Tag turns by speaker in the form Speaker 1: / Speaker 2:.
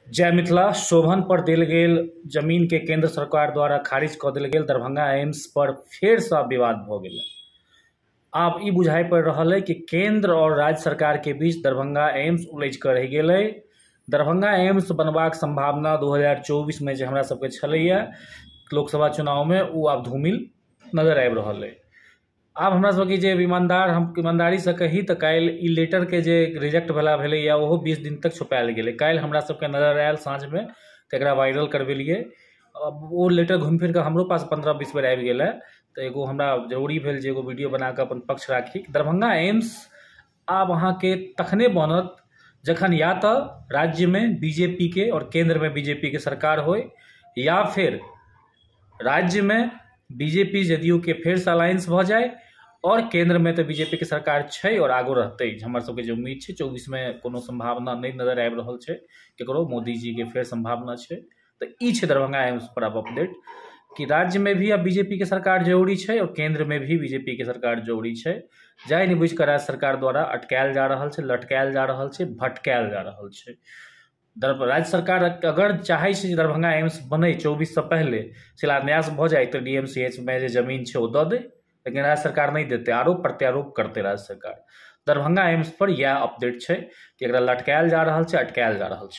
Speaker 1: जय मिथिला। शोभन पर देल गेल जमीन के केंद्र सरकार द्वारा खारिज कऽ देल गेल। दरभंगा एम्स पर फेरसँ विवाद भऽ गेलै। आब ई बुझाइ पड़ि रहल अइ कि केंद्र और राज्य सरकार के बीच दरभंगा एम्स उलझि कऽ रहि गेलै। दरभंगा एम्स बनबाक संभावना 2024 में जे हमरा सबके छलैया लोकसभा चुनावमे, ओ आब धूमिल नजर आबि रहल अइ। आब हमरा सबके जे ईमानदार, हम ईमानदारीसँ कही तऽ काल्हि ई लेटरके जे रिजेक्ट भेला भेलैया ओहो 20 दिन तक छुपायल गेलै। काल्हि हमरा सबके नजर आयल साँझमे, तऽ एकरा वायरल करबेलियै। ओ लेटर घुमि फिर कऽ हमरो पास 15-20 बेर आबि गेलै, तऽ एगो हमरा जरूरी भेल जे एगो वीडियो बना कऽ अपन पक्ष राखी। दरभंगा एम्स आब अहाँके तखने बनत जखन या तऽ राज्यमे बीजेपी के और केंद्रमे बीजेपी के सरकार होय, या फिर राज्यमे बीजेपी जदयू के फेरसँ अलायंस भऽ जाय, और केंद्रमे तऽ बीजेपी के सरकार छै और आगू रहतै। हमर सबके जे उम्मीद छै, 24मे कोनो संभावना नहि नजर आबि रहल छै केकरो, मोदीजी के फेर संभावना छै। तऽ ई छै दरभंगा एम्स पर आब अपडेट कि राज्यमे भी आब बीजेपी के सरकार जरूरी छै और केंद्रमे भी बीजेपी के सरकार जरूरी छै। जानि बुझि कऽ राज्य सरकार द्वारा अटकायल जा रहल छै, लटकायल जा रहल छै, भटकायल जा रहल छै। राज्य सरकार अगर चाहै छै जे दरभंगा एम्स बनै, 24सँ पहिले शिलान्यास भऽ जाय, तऽ डीएमसीएच मे जे जमीन छै ओ दऽ दै, लेकिन राज्य सरकार नहि देतै, आरोप प्रत्यारोप करतै राज्य सरकार। दरभंगा एम्स पर इएह अपडेट छै कि एकरा लटकायल जा रहल छै, अटकायल जा रहल छै।